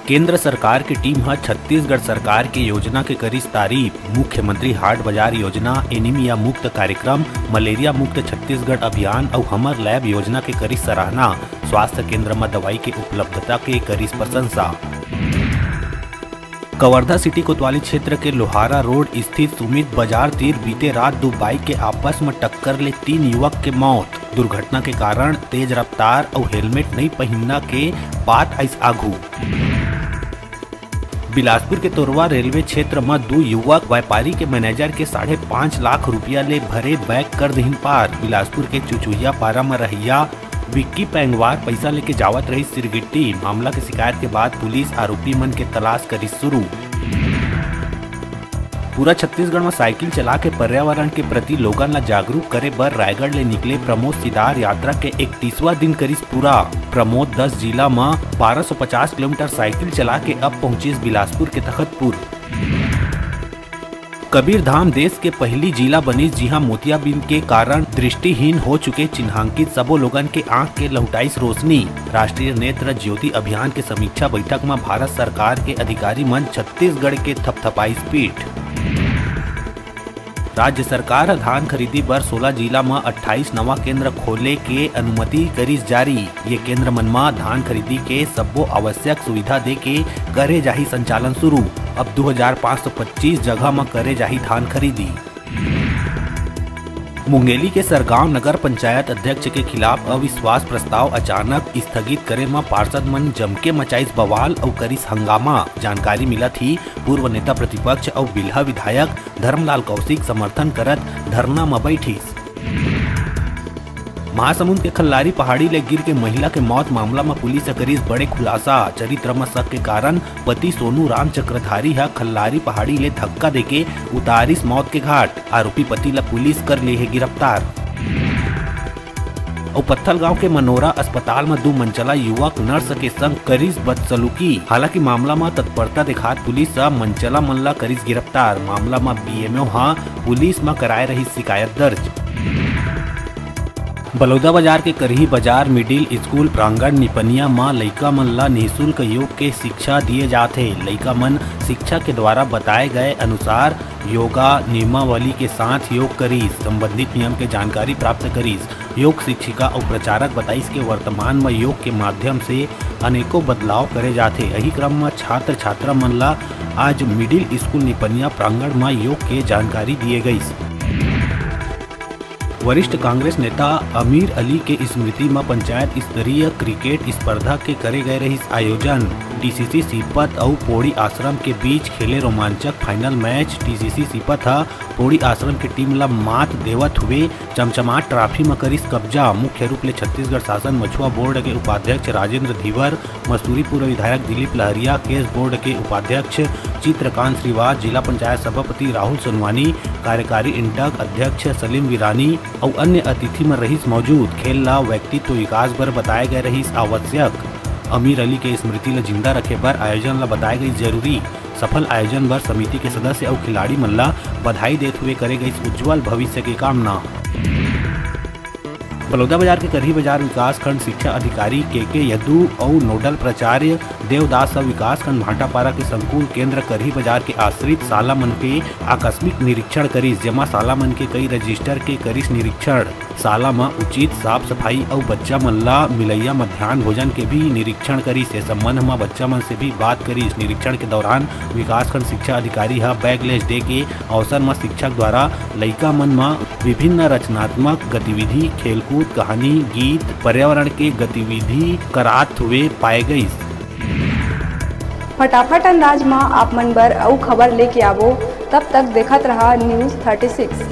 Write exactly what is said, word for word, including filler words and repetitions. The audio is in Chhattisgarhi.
केंद्र सरकार के टीम ह छत्तीसगढ़ सरकार के योजना के करिस तारीफ। मुख्यमंत्री हाट बाजार योजना, एनीमिया मुक्त कार्यक्रम, मलेरिया मुक्त छत्तीसगढ़ अभियान अउ हमर लैब योजना के करिस सराहना। स्वास्थ्य केंद्र म दवाई के उपलब्धता के करिस प्रशंसा। कवर्धा सिटी कोतवाली क्षेत्र के लोहारा रोड स्थित सुमित बाजार तीर बीते रात दू बाइक के आपस म टक्कर ले तीन युवक के मौत। दुर्घटना के कारण तेज रफ्तार अउ हेलमेट नइ पहिनना के बात आइस आघू। बिलासपुर के तोरवा रेलवे क्षेत्र म दू युवक व्यापारी के मैनेजर के साढ़े पाँच लाख रुपया ले भरे बैग कर दिहिन पार। बिलासपुर के चुचुहिया पारा म रहइया विक्की पैंगवार पैसा लेके जावत रहिस सिरगिट्टी। मामला के शिकायत के बाद पुलिस आरोपी मन के तलाश करिस शुरू। पूरा छत्तीसगढ़ म साइकिल चला के पर्यावरण के प्रति लोगन ला जागरूक करे बर रायगढ़ ले निकले प्रमोद सिदार यात्रा के इकतीसवाँ दिन करिस पूरा। प्रमोद दस जिला म बारह सौ पचास किलोमीटर साइकिल चला के अब पहुंचिस बिलासपुर के तखतपुर। कबीरधाम देश के पहली जिला बनिस, जिहां मोतियाबिंद के कारण दृष्टिहीन हो चुके चिन्हांकित सबो लोगन के आंख के लहुटाइस रोशनी। राष्ट्रीय नेत्र ज्योति अभियान के समीक्षा बैठक म भारत सरकार के अधिकारी मन छत्तीसगढ़ के थपथपाइस पीठ। राज्य सरकार ह धान खरीदी बर सोला जिला म अट्ठाईस नवा केंद्र खोले के अनुमति करिस जारी। ये केंद्र मन म धान खरीदी के सब्बो आवश्यक सुविधा दे के करे जाही संचालन शुरू। अब दू हजार पाँच सौ पच्चीस जगह म करे जाही धान खरीदी। मुंगेली के सरगांव नगर पंचायत अध्यक्ष के खिलाफ अविश्वास प्रस्ताव अचानक स्थगित करे म पार्षद मन जमके मचाइस बवाल अउ करिस हंगामा। जानकारी मिलत ही पूर्व नेता प्रतिपक्ष अउ बिल्हा विधायक धर्मलाल कौशिक समर्थन करत धरना म बैठिस। महासमुंद के खल्लारी पहाड़ी ले गिर के महिला के मौत मामला म पुलिस ह करिस बड़े खुलासा। चरित्र म शक के कारण पति सोनू राम चक्रधारी ह खल्लारी पहाड़ी ले धक्का देके उतारिस मौत के घाट। आरोपी पति ल पुलिस कर ले हे गिरफ्तार। अउ पत्थलगांव के मनोरा अस्पताल म दू मनचला युवक नर्स के संग करिस बदसलूकी। हालांकि मामला म तत्परता दिखात पुलिस ह मनचला मन ल करिस गिरफ्तार। मामला म बीएमओ ह पुलिस म कराए रहिस शिकायत दर्ज। बलौदाबाजार के करही बाजार मिडिल स्कूल प्रांगण निपनिया म लइका मन ल निःशुल्क योग के शिक्षा दिए जात हे। लइका मन शिक्षक के द्वारा बताए गए अनुसार योगा नियमावली के साथ योग करिस, संबंधित नियम के जानकारी प्राप्त करिस। योग शिक्षिका अउ प्रचारक बताइस के वर्तमान म योग के माध्यम से अनेकों बदलाव करे जाथे। यही क्रम म छात्र छात्रा मन ल आज मिडिल स्कूल निपनिया प्रांगण म योग के जानकारी दिए गइस। वरिष्ठ कांग्रेस नेता अमीर अली के स्मृति म पंचायत स्तरीय क्रिकेट स्पर्धा के करे गए रहिस आयोजन। टीसीसी सीपत अउ पोड़ी आश्रम के बीच खेले रोमांचक फाइनल मैच। टीसीसी सीपत ह पोड़ी आश्रम के टीम ल मात देवत हुए चमचमाट ट्रॉफी म करिस कब्जा। मुख्य रूप ले छत्तीसगढ़ शासन मछुआ बोर्ड के उपाध्यक्ष राजेंद्र धीवर, मस्तूरी पूर्व विधायक दिलीप लहरिया, केस बोर्ड के उपाध्यक्ष चित्रकांत श्रीवास, जिला पंचायत सभापति राहुल सोनवानी, कार्यकारी इंटक अध्यक्ष सलीम वीरानी अउ अन्य अतिथि मन रहिस मौजूद। खेल ला व्यक्तित्व विकास बर बताए गए रहिस आवश्यक। अमीर अली के स्मृति ल जिंदा रखे बर आयोजन ल बताए गइस जरूरी। सफल आयोजन बर समिति के सदस्य अउ खिलाड़ी मन ल बधाई देत हुए करे गइस उज्जवल भविष्य के कामना। बलौदाबाजार के करही बाजार विकासखंड शिक्षा अधिकारी के के यदु अउ नोडल प्राचार्य देवदास ह विकासखंड भाटापारा के संकुल केंद्र करही बाजार के आश्रित शाला मन के आकस्मिक निरीक्षण करिस, जेमा शाला मन के कई रजिस्टर के करिस निरीक्षण। शाला म उचित साफ सफाई अउ बच्चा मन ला मिलइया मध्यान्ह भोजन के भी निरीक्षण करिस। ए संबंध म बच्चा मन से भी बात करिस। निरीक्षण के दौरान विकासखंड शिक्षा अधिकारी ह बैग लेस डे के अवसर म शिक्षक द्वारा लइका मन म विभिन्न रचनात्मक गतिविधि, खेलकूद, कहानी, गीत, पर्यावरण के गतिविधि करात हुए पाए गइस। फटाफट अंदाज म आप मन बर अउ खबर लेके आवो, तब तक देखत रहा News thirty six।